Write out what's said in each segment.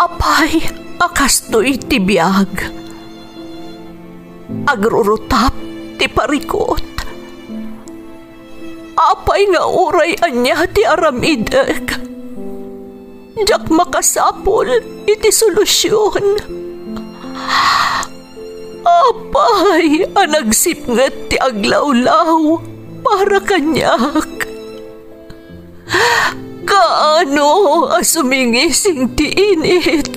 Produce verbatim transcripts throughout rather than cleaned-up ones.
Apay a kastoy ti biag? Agrurutap ti parikut. Apay nga uray ania ti aramidek, diak makasapul iti solusion. Apay a nagsipnget ti aglawlaw para kaniak? Kaano a sumingising ti init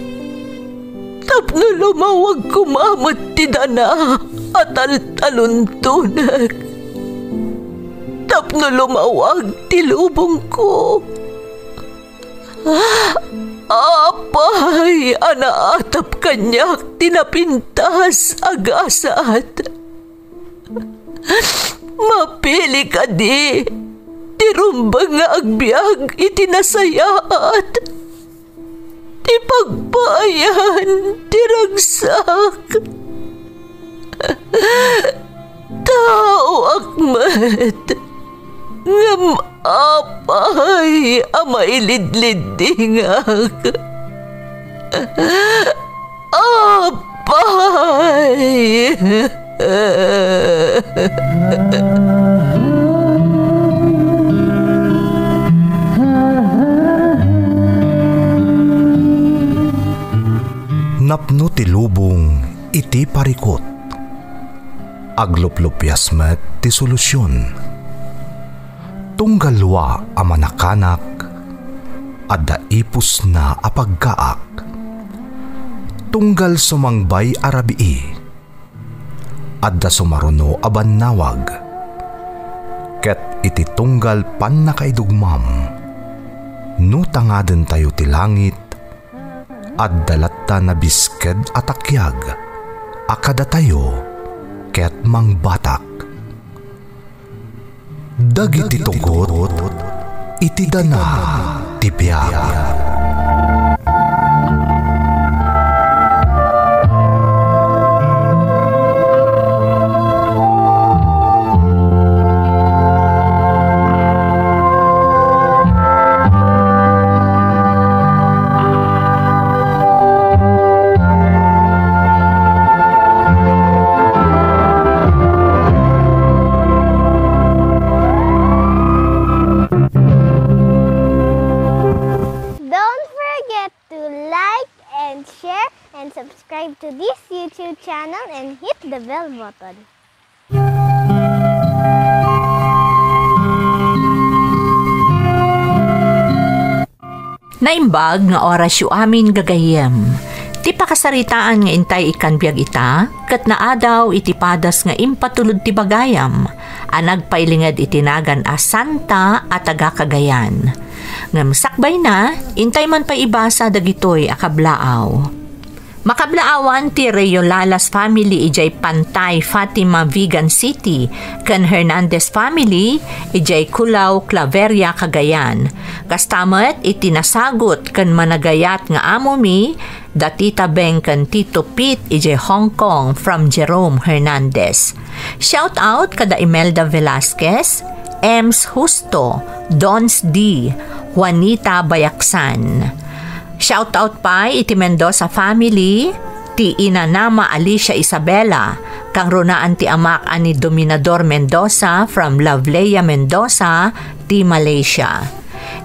tapno lumawag koma met ti dana a taltaluntonek, tapno lumawag ti lubongko? Apay a naatap kaniak ti napintas a gasat? Mapili kadi ti rumbeng nga agbiag iti nasayaat, ti pagpaayan ti ragsak? Taoak met, ngem apay a mailidliddingak? Apay! Napno ti lubong iti parikut. Agluplupias met ti solusion. Tunggal wa a manakanak, adda ipusna a pagkaak. Tunggal sumangbay a rabii, adda sumaruno a bannawag. Ket iti tunggal pannakaidugmam, no tangadentayo ti langit, adda latta nabisked a takiag a kadatayo ket mangbatak. Dagiti tugot iti dana ti biag. Don't forget to like and share and subscribe to this YouTube channel and hit the bell button. Naimbag nga orasyo amin, gagayyem. Ti pakasaritaan nga intay ikkan biag ita, ket naadaw iti padas nga impatulod ti bagayam a nagpailinged iti nagan a Santa a taga Cagayan. Ngem sakbayna, intay man pay ibasa dagitoy a kablaaw. Makablaawan ti Reyolalas family idiay Pantay, Fatima, Vigan City, ken Hernandez family idiay Culao, Claveria, Cagayan. Kasta met iti nasagut ken managayat nga amomi, da Tita Beng ken Tito Pete idiay Hong Kong from Jerome Hernandez. Shout out kada Imelda Velasquez, Ems Justo, Dons D, Juanita Bayaksan. Shout out pay iti Mendoza family, ti inanama Alicia Isabela, kangrunaan ti amak a ni Dominador Mendoza from Loveleia Mendoza, ti Malaysia.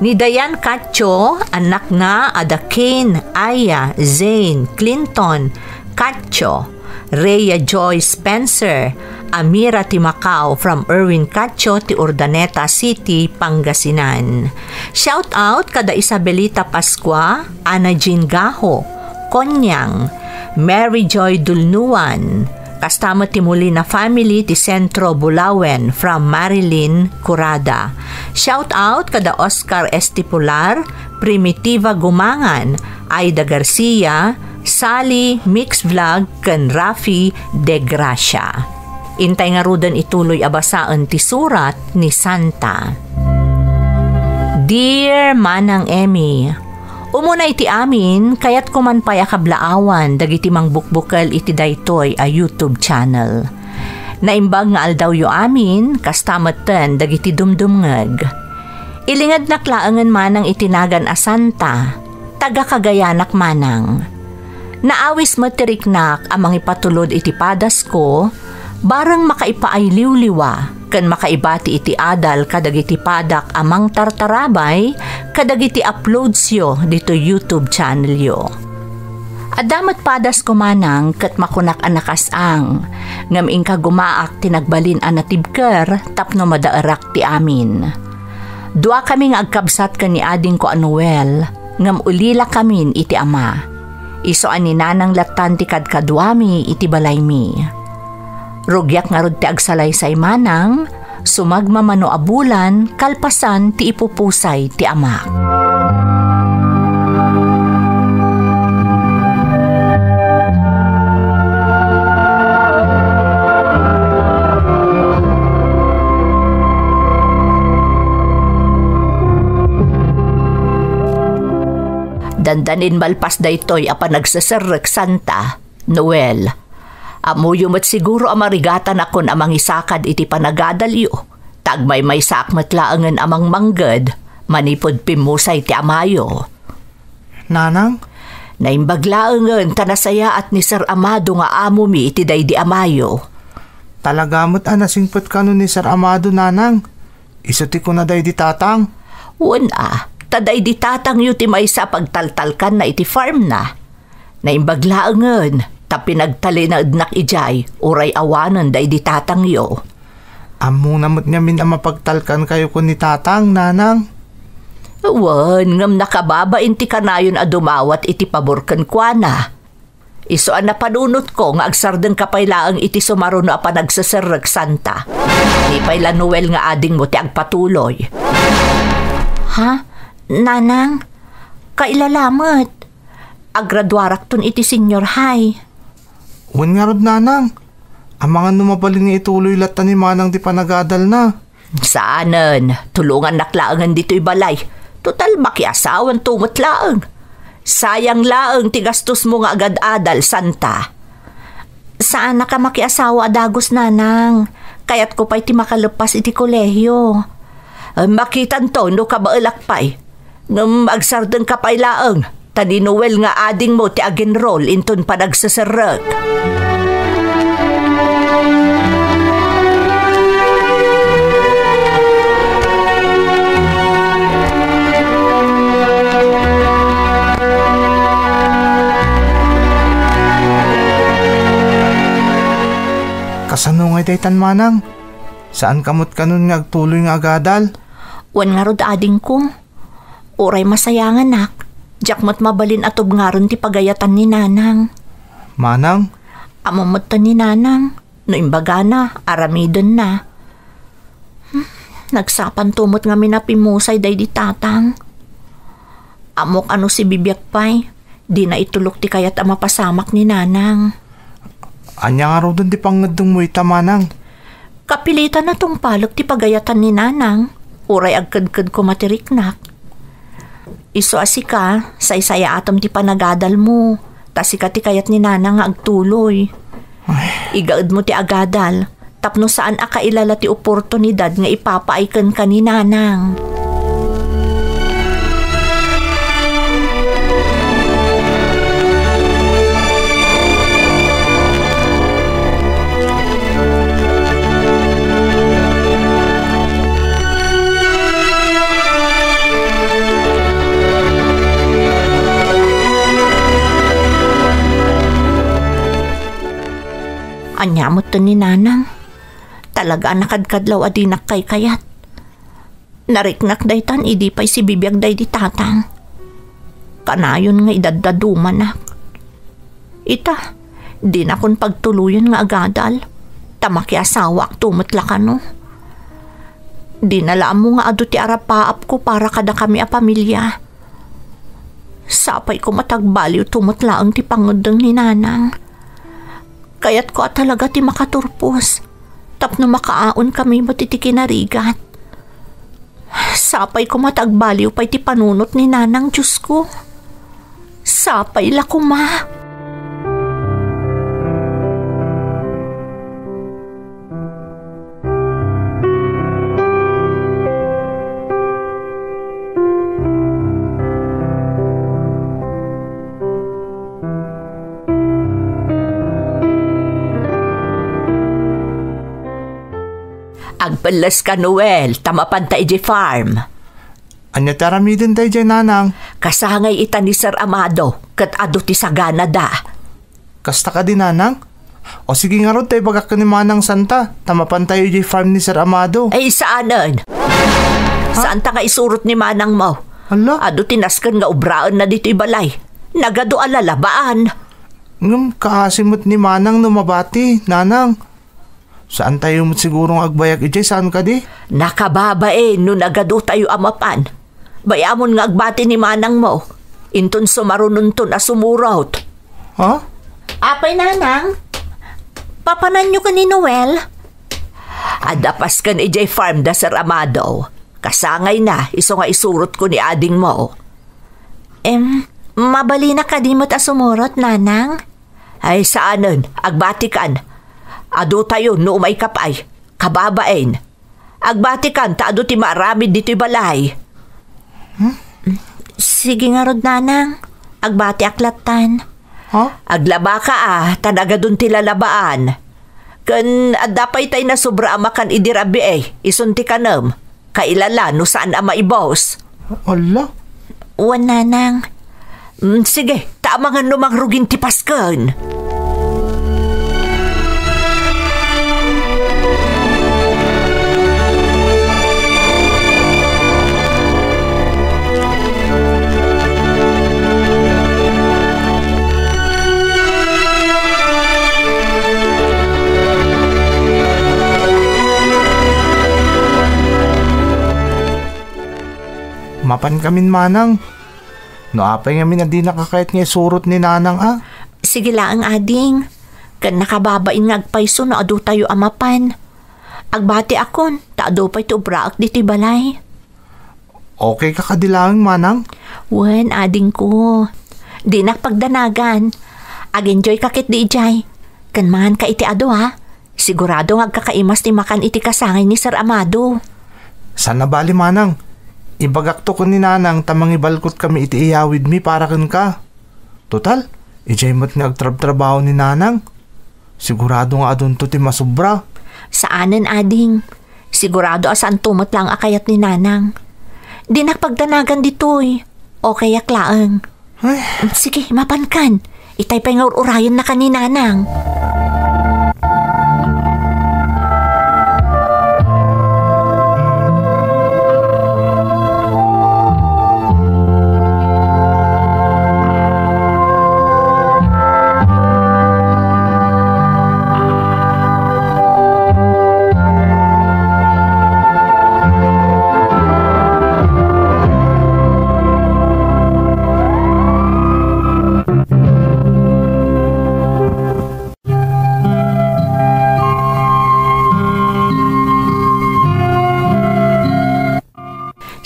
Ni Dayan Katcho, annakna a da Kane, Aya, Zane, Clinton, Katcho, Rhea Joy Spencer, Amira ti Macau from Erwin Katcho ti Urdaneta City, Pangasinan. Shout out kada Isabelita Pascua, Ana Jean Gaho, Konyang, Mary Joy Dulnuan, kasta met ti Molina family ti Centro, Bulauen from Marilyn Curada. Shout out kada Oscar Estipular, Primitiva Gumangan, Aida Garcia, Sally Mix Vlog, ken Rafi De Gracia. Intay ngaruden ituloy a basaen ti surat ni Santa. Dear Manang Emmy, umuna iti amin, kayatko man pay a kablaawan dagiti mangbukbukel iti daytoy a YouTube channel. Naimbag nga aldawyo amin, kasta metten dagiti dumdumngeg. Ilingednak laengen manang iti nagan a Santa. taga-Cagayanak manang. Naawis met ti riknak a mangipatulod iti padasko, bareng makaipaayliwliwa ken makaibati iti adal kadagiti padak a mangtartarabay kadagiti uploadsyo ditoy YouTube channelyo. Adda met padasko manang ket makunak a nakas-ang, ngem inkagumaak ti nagbalin a natibker tapno madaerak ti amin. Duakami nga agkabsat ken ni adingko a Noel, ngem ulilakamin iti ama. Isu a ni nanang lattan ti kadkaduami iti balaymi. Rugiak ngarud ti agsalaysay manang, sumagmamano a bulan kalpasan ti ipupusay ti amak. Dandanin malpas daytoy a panagseserrek, Santa, Noel. Ammoyo met siguro a marigatanakon a mangisakad iti panagadalyo, ta agmaymaysaak met laengen a mangmangged manipud pimmusay ti amayo. Nanang? Naimbag laengen ta nasayaat ni Sir Amado nga amomi iti daydi amayo. Talaga met a nasingpet kano ni Sir Amado, Nanang. Isu ti kuna daydi tatang. Wen a, ta daydi tatangyo ti maysa a pagtaltalkanna iti farmna. Naimbag laengen ta pinagtalinaednak idiay uray awanen daydi tatangyo. Ammona met ngamin a mapagtalkankayo ken ni tatang, Nanang. Wen, ngem nakababain ti kanayon a dumawat iti pabor kenkuana. Isu a napanunotko nga agsardengka pay laeng iti sumaruno a panagseserrek, Santa. Ni pay la Noel nga adingmo ti agpatuloy. Ha? Nanang? Kailala met. Agraduarakton iti senior high. Wen ngarud, Nanang. Amangan no mabalin nga ituloy latta ni Manang ti panagadalna. Saanen, tulongannak laengen ditoy balay. Total, makiasawanto met laeng. Sayang laeng ti gastosmo nga agad-adal, Santa. Saanak a makiasawa a dagus, Nanang. Kayatko pay ti makaleppas iti kolehio. Makitanto no kabaelak pay. Ngem agsardengka pay laeng, ta ni Noel nga adingmo ti agenrol inton panagseserrek. Kasano ngay daytan, Manang? Saanka met kanon nga agtuloy nga agadal? Wen ngarud, adingko. Uray masayanganak, diak met mabalin a tubngaron ti pagayatan ni Nanang. Manang? Ammom metten ni Nanang, no imbagana, aramidenna. Hmm, nagsapanto met ngamin a pimmusay daydi tatang. Ammok a no sibibiag pay, dina itulok ti kayat a mapasamak ni Nanang. Ania ngaruden ti pangngeddengmo ita, Manang? Kapilitan a tungpalek ti pagayatan ni Nanang, uray agkedked koma ti riknak. Isu a sika, saysayaatem ti panagadalmo, ta sika ti kayat ni Nanang nga agtuloy. Ay. Igaedmo ti agadal, tapno saan a kailala ti oportunidad nga ipapaay kenka ni Nanang. Ania metten ni Nanang? Talaga a nakadkadlaw a dinak kaykayat. Nariknak daytan idi pay sibibiag daydi tatang. Kanayon nga idaddadumanak. Ita, dinakon pagtuloyen nga agadal, ta makiasawaakto met la kano. Dina la ammo nga adu ti arapaapko para kadakami a pamilia. Sapay koma ta agbaliwto met laeng ti pangngeddeng ni Nanang. Kayatko a talaga ti makaturpos, tapno makaaonkami met iti kinarigat. Sapay koma ta agbaliw pay ti panunot ni Nanang, Diosko. Sapay la koma. Pelles ka, Noel, ta mapanta idiay farm. Ania ti aramidenta idiay, nanang? Kasangay ita ni Sir Amado, ket adu ti saganada. Kasta kadi, nanang? O sige ngarud ta ibagak ken ni Manang Santa, ta mapantayo idiay farm ni Sir Amado. Ay, saanen. Ha? Saanta nga isurot ni manangmo? Hala? Adu ti nasken nga obraenna ditoy balay. Nagadu a lalabaan. Ngem kaasi met ni Manang no mabati, nanang. Saantayo met siguro nga agbayag idiay, saan kadi? Nakababain no nagadutayo a mapan. Bay-amon nga agbati ni manangmo. Inton sumarunonton a sumurot. Ha? Apay, nanang? Papananyo ken ni Noel? Adda pasken idiay farm da Sir Amado. Kasangayna, isu nga isurotko ni adingmo. Em, mabalina kadi met a sumurot, nanang? Ay, saanen, agbatikan. Adutayo no umayka pay. Kababain. Agbatikan ta adu ti maaramid ditoy balay. Hmm? Sige ngarud, nanang. Agbatiak lattan. Ha? Aglabaka a, ta nagadun ti lalabaan. Ken adda pay tay nasobra a makan idi rabii, isun ti kanem. Kailala no saan a maibus. Ala? Wen, nanang. Mm, sige, ta amangan no mangrugin ti pasken. Mapankamin, manang. No apay ngamin a dinaka kayat nga isurot ni nanang a? Sige laeng, ading. Ken nakababain nga agpayso no adutayo a mapan. Agbatiakon, ta adu pay ti obraek ditoy balay. Okay ka kadi laeng, manang? Wen, adingko. Dinak pagdanagan. Ag-enjoy ka ketdi idiay. Ken mangan ka iti adu, ha? Sigurado nga agkakaimas ti makan iti kasangay ni Sir Amado. Saan a bali, manang. Ibagakto ken ni nanang ta mangibalkot kami iti iyawidmi para kenka. Total, idiay met nga agtrabtrabaho ni nanang. Sigurado nga adunto ti masobra. Saanen, ading. Sigurado a saanto met laeng a kayat ni nanang. Dinak pagdanagan ditoy. Okayak laeng. Ay. Sige, mapankan. Itay pay nga ur-urayennaka ni nanang.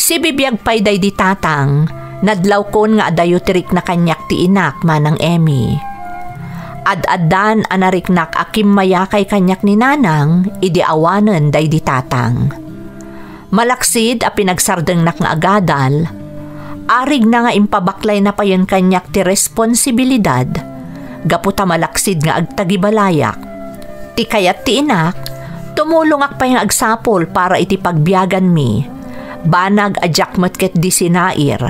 Sibibiag pay daydi tatang, nadlawkon nga adayo ti rikna kaniak ti inak, Manang Emmy. Ad-addan a nariknak a kimmayakay kaniak ni nanang idi awanen daydi tatang. Malaksid a pinagsardengnak nga agadal, arigna nga impabaklayna payen kaniak ti responsibilidad gapu ta malaksid nga agtagibalayak. Ti kayat ti inak, tumulongak pay nga agsapul para iti pagbiaganmi. Banag a diak met ketdi sinair,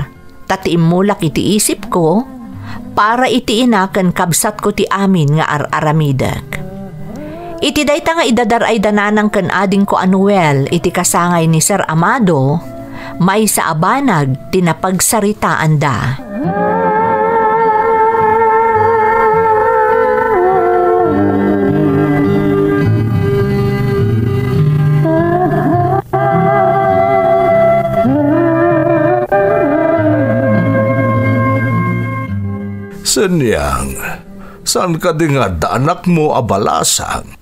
ta ti immulak iti isipko, para iti ina ken kabsatko ti amin nga ar-aramidek. Iti dayta nga idadar-ay da nanang ken adingko a Noel iti kasangay ni Sir Amado, maysa a banag ti napagsaritaanda. Seniang, saan kadi nga adda anakmo a balasang?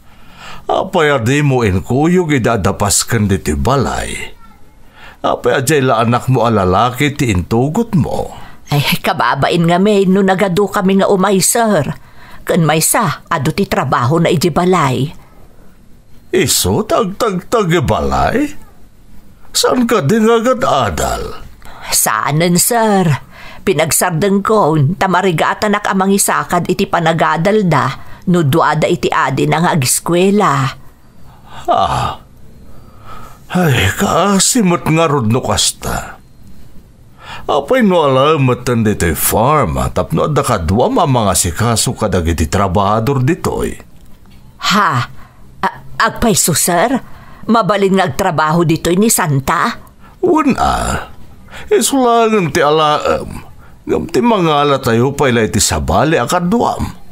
Apay a dimo inkuyog idi adda pasken ditoy balay? Apay a diay la anakmo a lalaki ti intugotmo? Ay, kababain ngamin no nagadukami nga umay, sir. Ken maysa, adu ti trabahona idiay balay. Isu ti agtagtag idiay balay? Saan kadi nga agad-adal? Saanen, sir. Pinagsardengkon ta marigatanak a mangisakad iti panagadalda no duada iti adina nga agiskuela. Ah, Ay, kaasi met ngarud no kasta. Apay no alaem metten ditoy farm tapno adda kaduam a mangasikaso kadagiti trabahador ditoy? Ha? A-, agpayso, sir? Mabalin nga agtrabaho ditoy ni Santa? Wen a. Isu laengen ti alaem. Ngem ti mangalatayo pay la iti sabali a kaduam.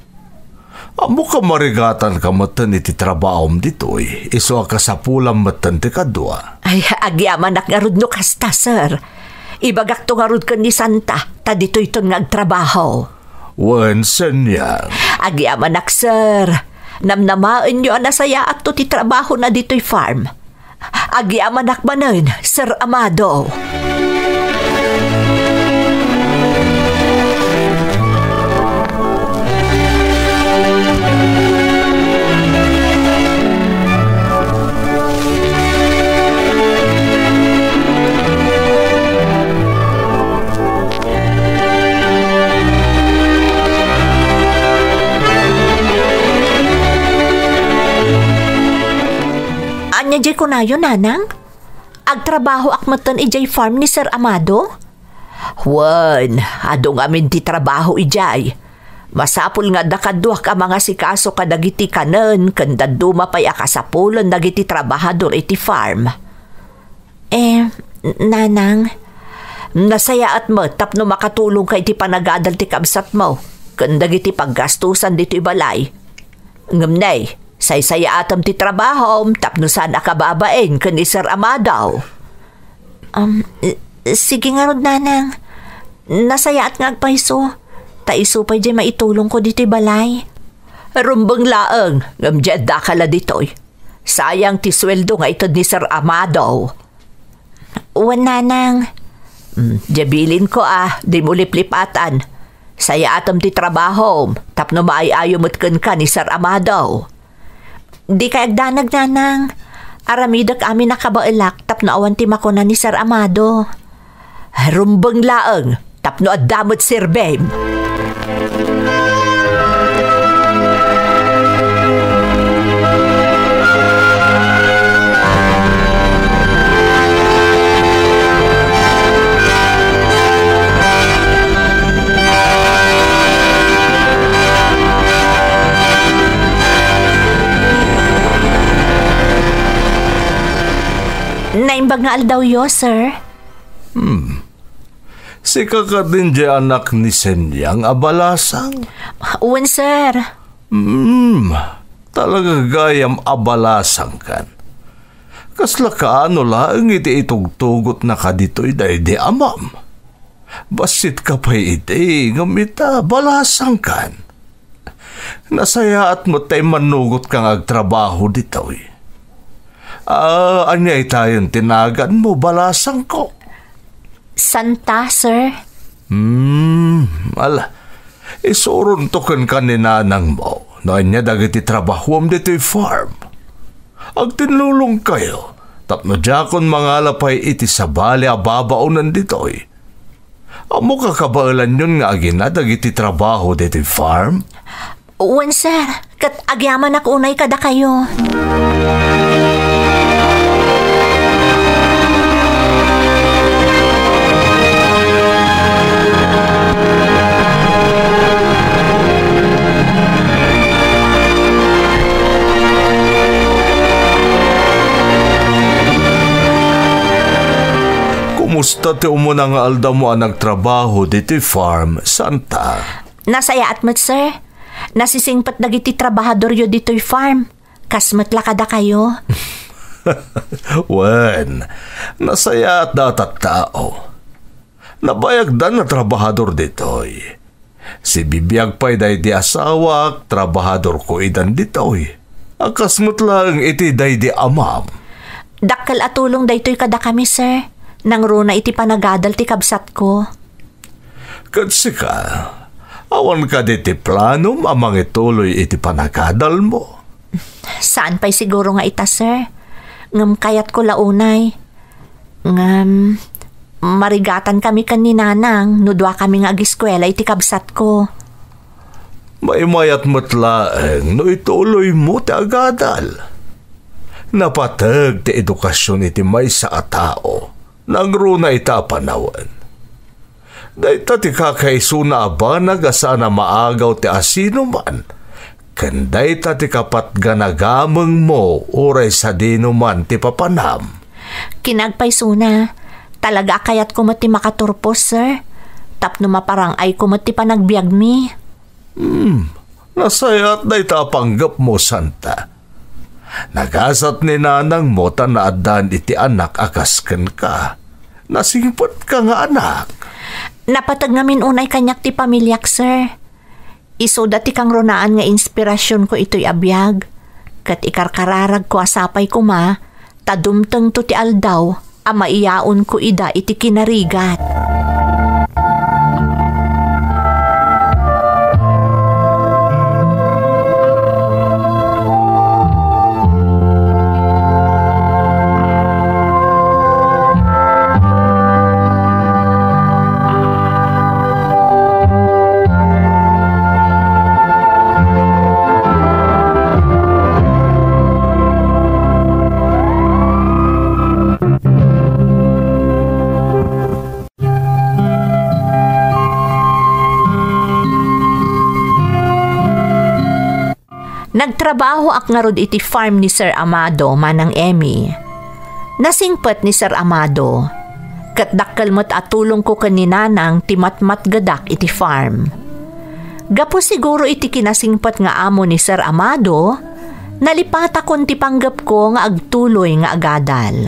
Ammok a marigatanka metten iti trabahom ditoy, isu a kasapulam metten ti kadua. Ay, agyamanak ngarud no kasta, sir. Ibagakto ngarud ken ni Santa, ta ditoyton nga agtrabaho. Wen, Senyang. Agyamanak, sir. Namnamaenyo a nasayaatto ti trabahona ditoy farm. Agyamanak manen, Sir Amado. Ania diay kunayo, nanang? Agtrabahoak metten idiay farm ni Sir Amado? Wen, adu ngamin ti trabaho idiay. Masapul nga adda kaduak a mangasikaso kadagiti kanen ken dadduma pay a kasapulen dagiti trabahador iti farm. Eh, n-, nanang, nasayaat met tapno makatulongka iti panagadal ti kabsatmo ken dagiti paggastusan ditoy balay. Ngem nay, saysayaatem ti trabahom tapno saan a kababain ken ni Sir Amado. Um, eh, sige ngarud, nanang. Nasayaat nga agpayso. Ta isu pay diay maitulongko ditoy balay. Rumbeng laeng, ngem diay addaka la ditoy. Sayang ti sueldo nga ited ni Sir Amado. Wen, nanang. Hmm, diay bilinko a, dimo liplipatan. Sayaatem ti trabahom, tapno maay-ayo met kenka ni Sir Amado. Dikay agdanag, nanang. Aramidek amin a kabaelak tapno awan ti makuna ni Sir Amado. Rumbeng laeng tapno adda met serbim. Naimbag nga aldawyo, sir. Hmm. Sika kadin diay anak ni Senyang a balasang? Wen, sir. Hmm. Talaga gayam a balasangkan. Kasla kaano laeng iti itugtugotnaka ditoy daydi amam? Bassitka pay idi, ngem ita, balasangkan. Nasayaat met ta immannugotka nga agtrabaho ditoy. Ah, ania itayon ti naganmo, balasangko? Santa, sir. Hmm, ala. Isuronto kenka ni nanangmo no ania dagiti trabahuam ditoy farm. Agtinlulongkayo tapno diakon mangala pay iti sabali a babaonen ditoy. Ammok a kabaelanyon nga agina dagiti trabaho ditoy farm? Wen, sir. Ket agyamanak unay kadakayo. Kumusta ti umuna nga aldawmo a nagtrabaho ditoy farm, Santa? Nasayaat met, sir. Nasisingpet dagiti trabahadoryo ditoy farm. Kas met la kadakayo. Wen, nasayaatda a tattao. Nabayagdan a trabahador ditoy. Sibibiag pay daydi asawak, trabahadorko idan ditoy. A kas met laeng iti daydi amam. Dakkel a tulong daytoy kadakami, sir. Nangruna iti panagadal ti kabsatko. Ket sika, awan kadi ti planom a mangituloy iti panagadalmo? Saan pay siguro nga ita, sir. Ngem kayatko la unay. Ngem, marigatankami ken ni Nanang no duakami nga agiskuela iti kabsatko. Maimayat met laeng no ituloymo ti agadal. Napateg ti edukasion iti maysa a tao. Nangruna ita a panawen. Dayta ti kakaisuna a banag a saan a maagaw ti asinoman, ken dayta ti kapatgan a gamengmo uray sadinoman ti papanam. Kinagpaysona, talaga a kayatko met ti makaturpos, sir. Tapno maparang-ayko met ti panagbiagmi. Hmm, nasayaat dayta a panggepmo, Santa. Nagasat ni nanangmo ta naaddaan iti anak a kas kenka. Nasingpetka nga anak. Napateg ngamin unay kaniak ti pamiliak, sir. Isuda ti kangrunaan nga inspirasionko itoy a biag, ket ikarkararagko a sapay koma ta dumtengto ti aldaw a maiyaonko ida iti kinarigat. Nagtrabahoak ngarud iti farm ni Sir Amado, Manang Emmy. Nasingpet ni Sir Amado, ket dakkel met a tulongko ken ni Nanang ti matmatgedak iti farm. Gapu siguro iti kinasingpet nga amo ni Sir Amado, nalipatakon ti panggepko nga agtuloy nga agadal.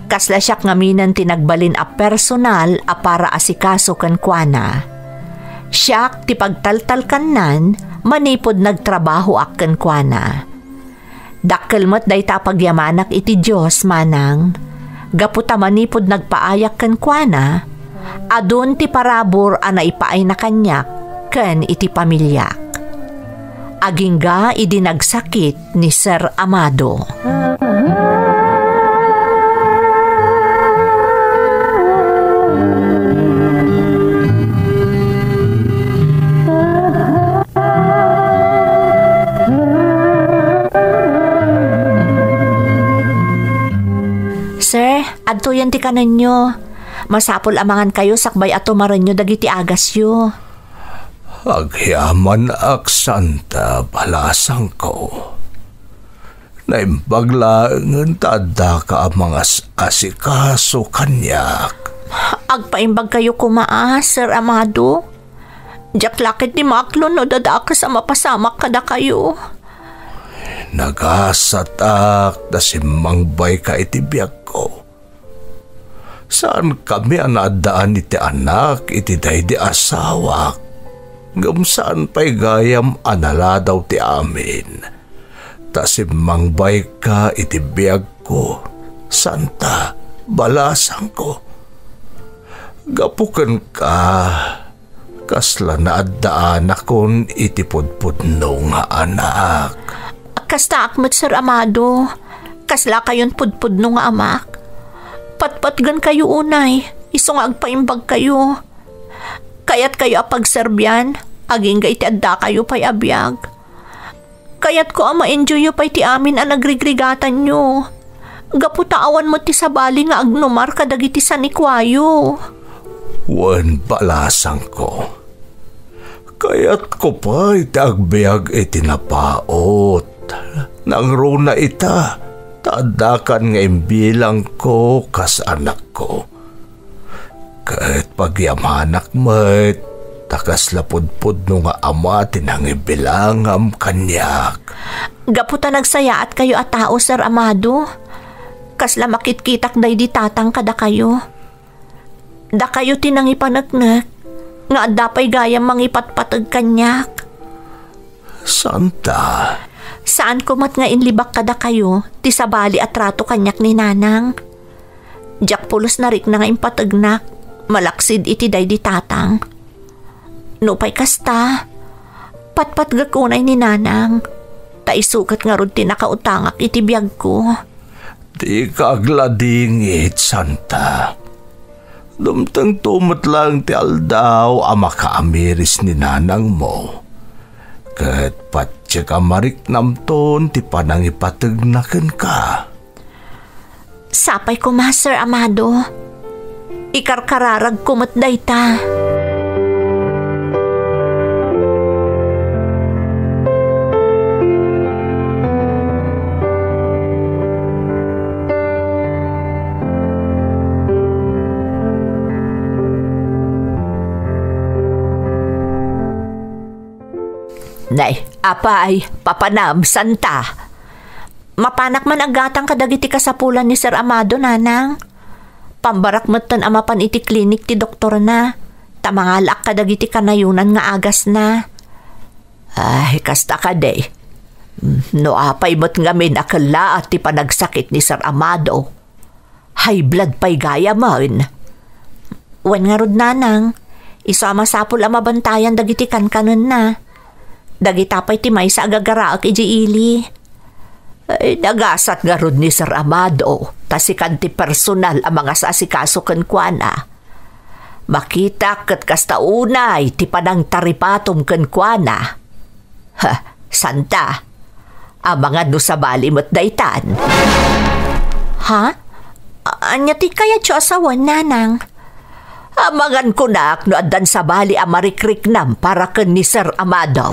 Kasla siak ngaminen ti nagbalin a personal a paraasikaso kenkuana. Siak ti pagtaltalkannan manipud nagtrabahoak kenkuana. Dakkel met dayta a pagyamanak iti Dios, Manang, gapu ta manipud nagpaayak kenkuana, adun ti parabur a naipaayna kaniak ken iti pamiliak. Agingga idi nagsakit ni Sir Amado. Sir, adtoyen ti kanenyo. Masapul a mangankayo sakbay a tumarenyo dagiti agasyo. Agyamanak, Santa, balasangko. Naimbag laengen ta addaka a mangas-asikaso kaniak. Agpaimbagkayo koma, a, Sir Amado. Diak la ketdi maaklon no dadakes a mapasamak kadakayo. Nagasatak ta simmangbayka iti biagko. Saankami a naaddaan iti anak iti daydi asawak, ngem saan pay gayam a naladaw ti amin, ta simmangbayka iti biagko, Santa, balasangko. Gapu kenka, kasla naaddaanakon iti pudpudno nga anak. Kastaak met, Sir Amado. Kaslakayon pudpudno nga amak. Patpatgenkayo unay, isu nga agpaimbagkayo. Kayatkayo a pagserbian, agingga iti addakayo pay a biag. Kayatko a ma-enjoyyo pay ti amin a nagrigrigatanyo. Gapu ta awan met ti sabali nga agnumar kadagiti sanikuayo. Wen, balasangko. Kayatko pay ti agbiag iti napaut. Nangruna ita, ta addakan nga imbilangko kas anakko. Ket pagyamanak met, ta kasla pudpudno nga ama ti nangibilangam kaniak. Gapu ta nagsayaatkayo a tao, Sir Amado, kasla makitkitak daydi tatang kadakayo. Dakayo ti nangipaneknek nga adda pay gayam mangipatpateg kaniak. Santa. Saanko met nga inlibak kadakayo ti sabali a trato kaniak ni Nanang. Diak pulos narikna nga impategnak, malaksid iti daydi tatang. Nupay kasta, patpatgek unay ni Nanang, ta isu ket ngarud ti nakautangak iti biagko. Dika agladingit, Santa. Dumtengto met laeng ti aldaw a makaamiris ni nanangmo. Ket patiek a mariknamton ti panangipategna kenka. Sapay koma, Sir Amado. Ikarkararagko met dayta. Nay, apay, papanam, santa. Mapanak man a gatang kadagiti kasapulan ni Sir Amado, nanang. Pambarak metten a mapan iti klinik ti doktorna, ta mangalaak kadagiti kanayonan nga agasna. Ay, kasta kadi. No apay met ngamin a kellaat ti panagsakit ni Sir Amado, high blood pay gayamen. Wen ngarud, nanang, isu a masapul a mabantayan dagiti kankanenna. Dagita pay ti maysa a gagaraek idiay ili. Ay, nagasat ngarud ni Sir Amado, ta sikan ti personal a mangasasikaso kenkuana. Makitak ket kasta unay ti panangtaripatom kenkuana. Ha, santa. Amangan no sabali met daytan. Ha? A-, ania ti kayatyo a sawen, nanang? Amangan kunak no addan sabali a marikriknam para ken ni Sir Amado.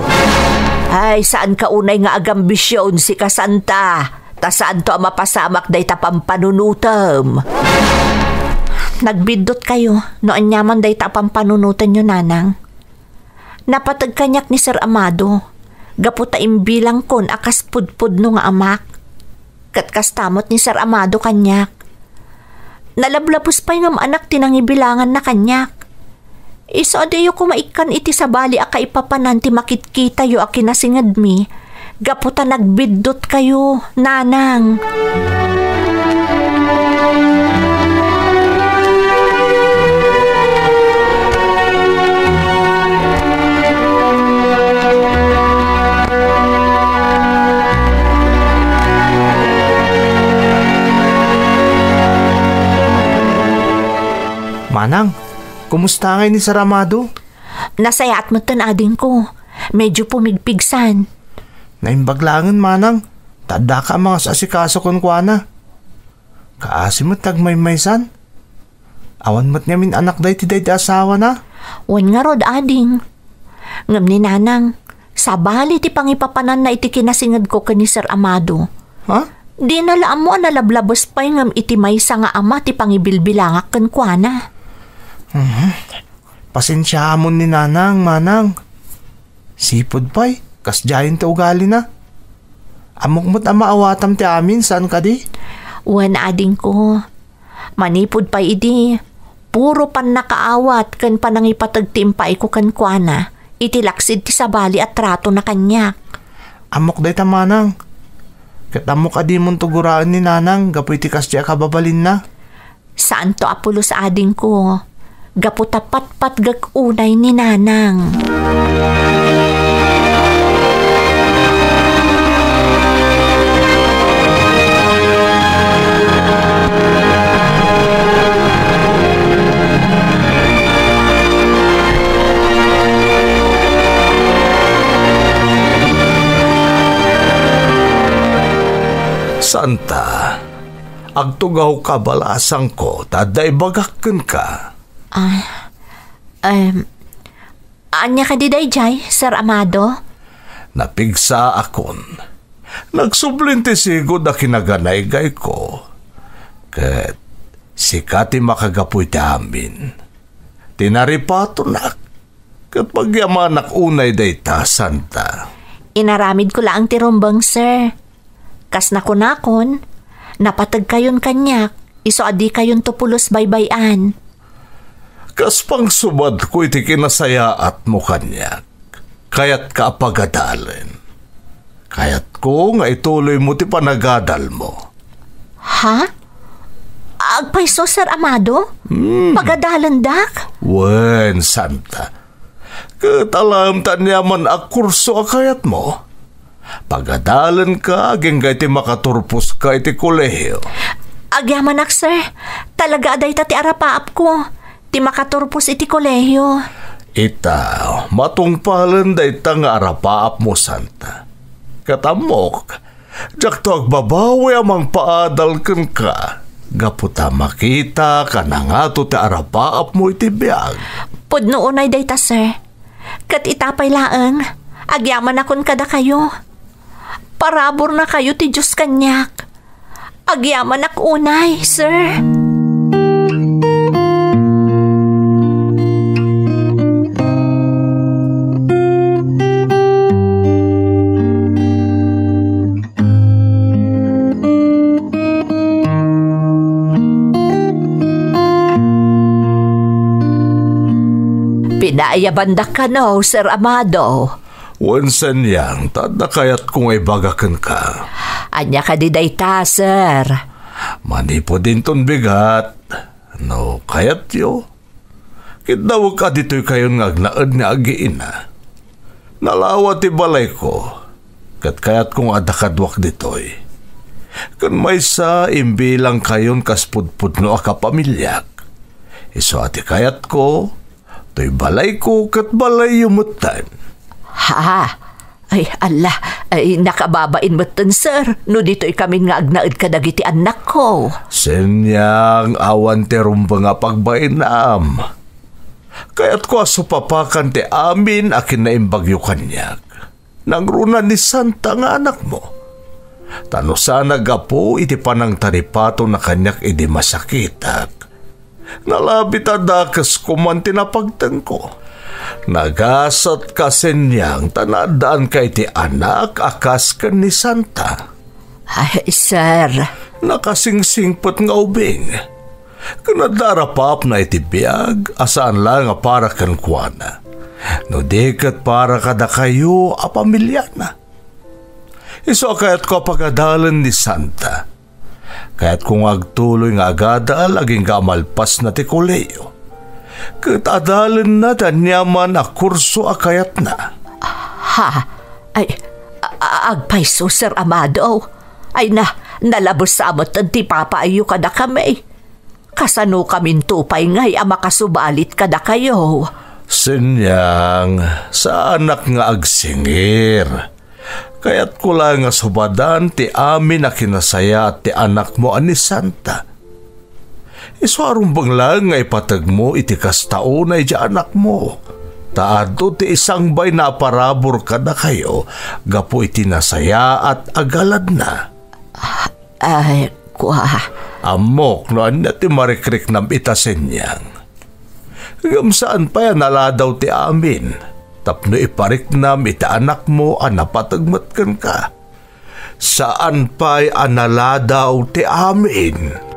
Ay, saanka unay nga agambision, sika santa, ta saanto a mapasamak dayta pampanunotem. Nagbiddutkayo no aniaman dayta a pampanunotenyo, nanang. Napateg kaniak ni Sir Amado, gapu ta imbilangkon a kas pudpudno nga amak. Ket kasta met ni Sir Amado kaniak. Nalablabos pay ngem anak ti nangibilanganna kaniak. Isu a diyo koma ikkan iti sabali a kaipapanan ti makitkitayo a kinasingedmi, gapu ta nagbiddutkayo, nanang. Manang, kumusta ngay ni Sir Amado? Nasayaat metten, adingko. Medyo pumigpigsan. Naimbag laengen, manang, ta addaka a mangasasikaso kenkuana. Kaasi met ti agmaymaysan. Awan met ngamin anak daydi daydi asawana. Wen ngarud, ading. Ngem ni nanang, sabali ti pangipapananna iti kinasingedko ken ni Sir Amado. Ha? Dina la ammo a nalablabes pay ngem iti maysa nga ama ti pangibilbilangak kenkuana. Mhm. Pasensiaamon ni nanang, manang. Sipud pay, kasdiayen ti ugalina. Ammok met a maawatam ti amin, saan kadi? Wen, adingko. Manipud pay idi, puro pannakaawat ken panangipateg ti impaayko kenkuana iti laksid ti sabali a tratona kaniak. Ammok dayta, manang. Ket ammok a dimonto guraen ni nanang gapu iti kasdi a kababalinna. Saanto a pulos, adingko, gapu ta patpatgek unay ni nanang. Santa, agtugawka, balasangko, ta adda ibagak kenka. Ah, em, ania kadi daydiay, Sir Amado? Napigsaakon. Nagsublin ti sigud a kinaganaygayko. Ket sika ti makagapu iti amin. Tinaripatonak. Ket pagyamanak unay dayta, Santa. Inaramidko laeng ti rumbeng, sir. Kas nakunakon, napategkayon kaniak, isu a dikayonto pulos baybay-an. Kas pangsubadko iti kinasayaatmo kaniak, kayatka a pagadalen. Kayatko nga ituloymo ti panagadalmo. Ha? Agpayso, Sir Amado? Hmm. Pagadalendak? Wen, Santa. Ket alaem ta aniaman a kurso a kayatmo. Pagadalenka agingga iti makaturposka iti kolehio. Agyamanak, sir. Talaga a dayta ti arapaapko, ti makaturpos iti kolehio. Ita, matungpalen dayta nga arapaapmo, Santa. Ket ammok, diakto agbabawi a mangpaadal kenka, gapu ta makitak a nangato ti arapaapmo iti biag. Pudno unay dayta, sir. Ket ita pay laeng, agyamanakon kadakayo. Paraburna kayo ti Dios kaniak. Agyamanak unay, sir. Pinaayabandak kano, Sir Amado. Wen, Senyang, ta adda kayatko nga ibaga kenka. Ania kadi dayta, sir? Manipud inton bigat, no kayatyo, kiddawek a ditoy kayon nga agnaed nga agiina. Nalawa ti balayko, ket kayatko nga adda kaduak ditoy. Ken maysa, imbilang kayon kas pudpudno a kapamiliak. Isu a ti kayatko, toy balayko ket balayyo metten. Ha? Ay, ala, ay, nakababain metten, sir, no ditoy kamin nga agnaed kadagiti annakko. Senyang, awan ti rumbeng a pagbainam. Kayatko a supapakan ti amin a kinaimbagyo kaniak. Nangruna ni Santa nga anakmo. Ta no saan a gapu iti panangtaripato na kaniak idi masakitak, nalabit a dakes koman ti napagtengko. Nagasat ka, Senyang, ta naaddaanka iti anak a kas ken ni Santa. Ay, sir. Nakasingsingpet nga ubing. Ken adda arapaapna iti biag a saan laeng a para kenkuana. No di ket para kadakayo a pamiliana. Isu a kayatko a pagadalen ni Santa. Kayatko nga agtuloy nga agadal agingga a malpasna ti kolehiyo. Ket adalenna ti aniaman a kurso a kayatna. Ha? Ay, a-, a-, agpayso, Sir Amado. Ay na, nalabes sa metten ti papaayyo kadakami. Kasano kaminto pay ngay a makasubalit kadakayo? Senyang, saanak nga agsingir. Kayatko laeng nga subadan ti amin a kinasayaat ti anakmo a ni Santa. Isu a rumbeng laeng nga ipategmo iti kasta unay diay anakmo. Ta adu ti isangbayna a parabur kadakayo gapu iti nasayaat a galadna. Ay, kua. Ammok no ania ti marikriknam ita, Senyang. Ngem saan pay a naladaw ti amin tapno ipariknam iti anakmo a napateg met kenka. Saan pay a naladaw ti amin.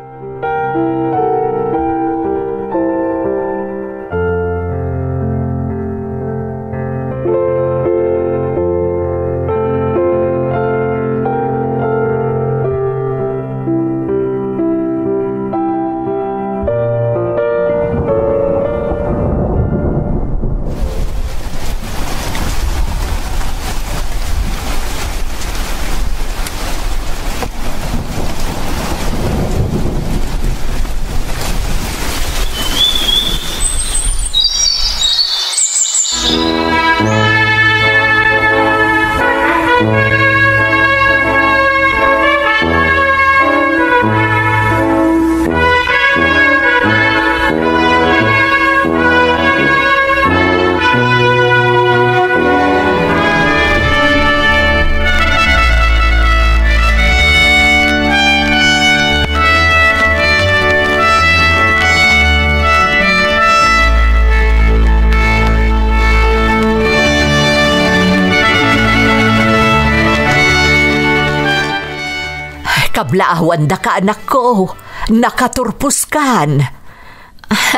Kablaawandaka, anakko. Nakaturposkan.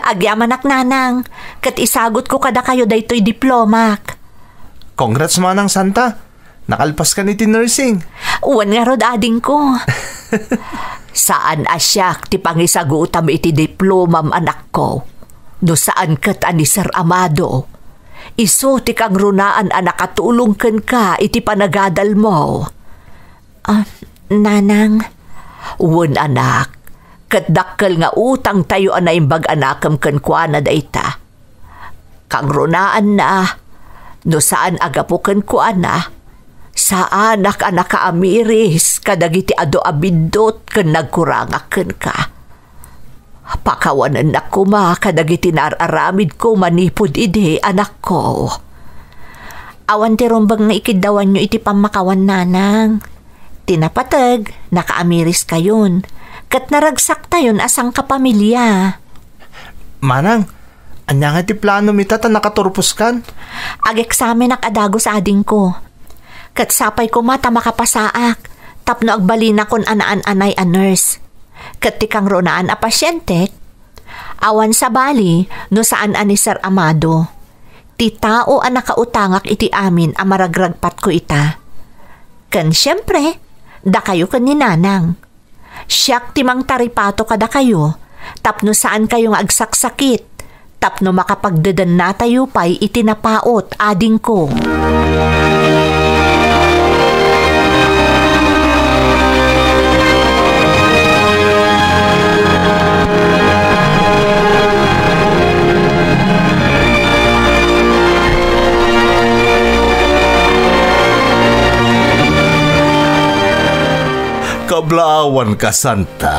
Agyamanak, nanang, ket isagutko kadakayo daytoy diplomak. Congrats, Manang Santa. Nakalpaskan iti nursing. Wen ngarud, adingko. Saan a siak ti pangisagutam iti diplomam, anakko. No saan ket a ni Sir Amado, isu ti kangrunaan a nakatulong kenka iti panagadalmo. Ah, nanang. Wen, anak, ket dakkel nga utangtayo a naimbag a nakem kenkuana dayta. Kangrunaanna, No saan a gapu kenkuana, saanak a nakaamiris kadagiti adu a biddut ken nagkurangak kenka. Pakawanennak koma kadagiti naar-aramidko manipud idi, anakko. Awan ti rumbeng nga ikiddawanyo iti pammakawan, nanang. Ti napateg, nakaamiriskayon, ket naragsaktayon a sangkapamilia. Manang, ania nga ti planom ita ta nakaturposkan? Ageksamenak a dagus, adingko. Ket sapay koma ta makapasaak tapno agbalinakon a naan-anay a nurse. Ket ti kangrunaan a pasientek, awan sabali no saan a ni Sir Amado. Ti tao a nakautangak iti amin a maragragpatko ita. Ken siempre, dakayo ken ni Nanang. Siak ti mangtaripato kadakayo tapno saankayo nga agsaksakit, tapno makapagdedennatayo pay iti napaut, adingko. Kablaawanka, Santa.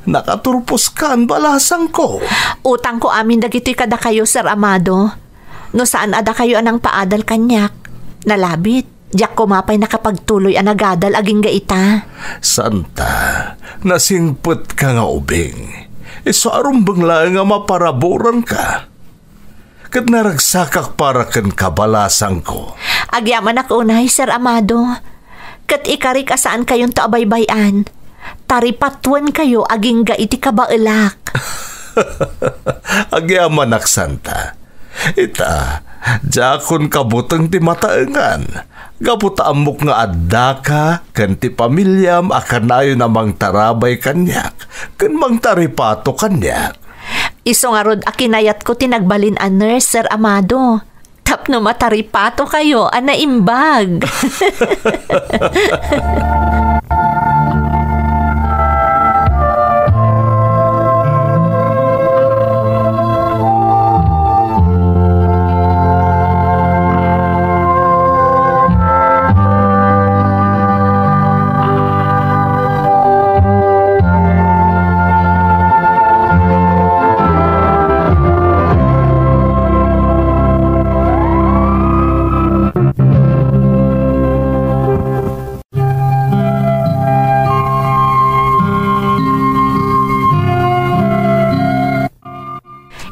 Nakaturposkan, balasangko. Utangko amin dagitoy kadakayo, Sir Amado. No saan a dakayo a nangpaadal kaniak, nalabit, diak koma pay nakapagtuloy a nagadal agingga ita. Santa, nasingpetka nga ubing. Isu a rumbeng laeng a maparaburanka. Ket naragsakak para kenka, balasangko. Agyamanak unay, Sir Amado. Ket ikarik a saankayonto a baybay-an. Taripatuenkayo agingga iti kabaelak. Agyamanak, Santa. Ita, diakon kabuteng ti mataengan. Gapu ta ammok nga addaka ken ti pamiliam a kanayon a mangtarabay kaniak ken mangtaripato kaniak. Isu ngarud a kinayatko ti nagbalin a nurse, Sir Amado, tapno mataripatokayo a naimbag.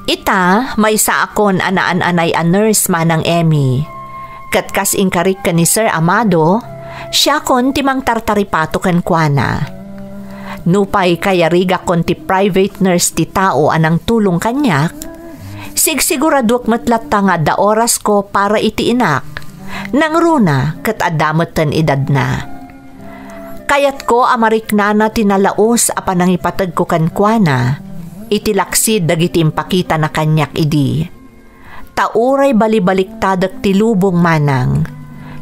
Ita, maysaakon a naan-anay a nurse, Manang Emmy. Ket kas inkarik ken ni Sir Amado, siakon ti mangtartaripato kenkuana. Nupay kayarigakon ti private nurse ti tao a nangtulong kaniak, sigsiguraduek met latta nga adda orasko para iti inak, nangruna ket adda metten edadna. Kayatko a mariknana ti nalaus a panangipategko kenkuana iti laksid dagiti impakitana kaniak idi. Ta uray balibaliktadek ti lubong, Manang,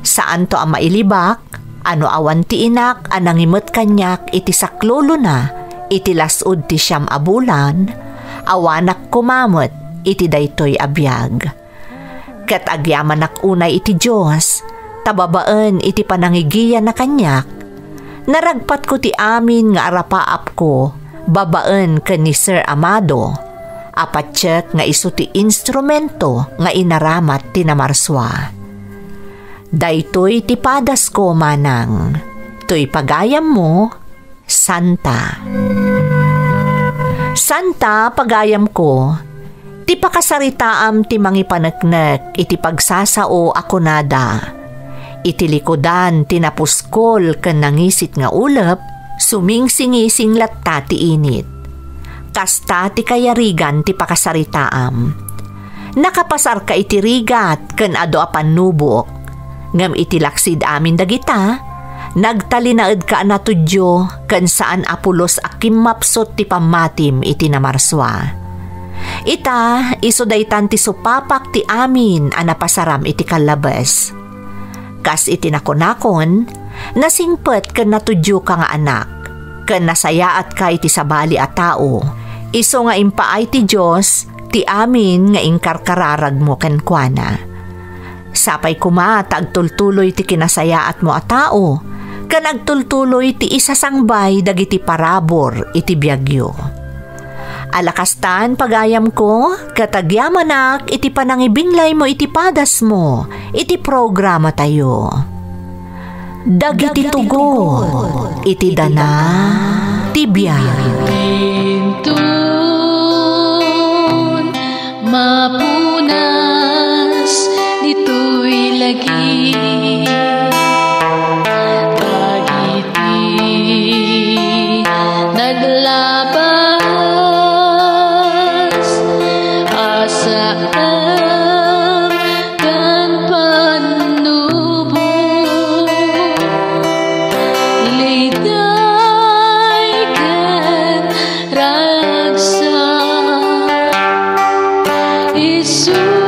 saanto a mailibak a no awan ti inak a nangimet kaniak iti saklulona iti las-ud ti siam a bulan, awanak koma met iti daytoy a biag. Ket agyamanak unay iti Dios, ta babaen iti panangigiyana kaniak, naragpatko ti amin nga arapaapko babaen ken ni Sir Amado, a patiek nga isu ti instrumento nga inaramat ti Namarsua. Daytoy ti padasko, Manang. Toy pagayammo, Santa. Santa, pagayamko, ti pakasaritaam ti mangipaneknek iti pagsasao a kunada. Iti likudan ti napuskol ken nangisit nga ulep, sumingsingising latta ti init. Kasta ti kayarigan ti pakasaritaam. Nakapasarka iti rigat ken adu a pannubok. Ngem iti laksid amin dagita, nagtalinaedka a natudyo ken saan a pulos a kimmapsut ti pammatim iti Namarsua. Ita, isu daytan ti supapak ti amin a napasaram iti kallabes. Kas iti nakunakon, nasingpet ken natudyoka nga anak, ken nasayaatka iti sabali a tao, isu nga impaay ti Dios ti amin nga inkarkararagmo kenkuana. Sapay koma ta agtultuloy ti kinasayaatmo a tao, ken agtultuloy ti isasangbay dagiti parabur iti biagyo. Ala kastan, pagayamko, ket agyamanak iti panangibinglaymo iti padasmo iti programatayo. Dagiti tugot iti dana ti biag. Inton mapunas ditoy lagi, dagiti naglabas a saan ken pannubo, liday ken ragsak. Isu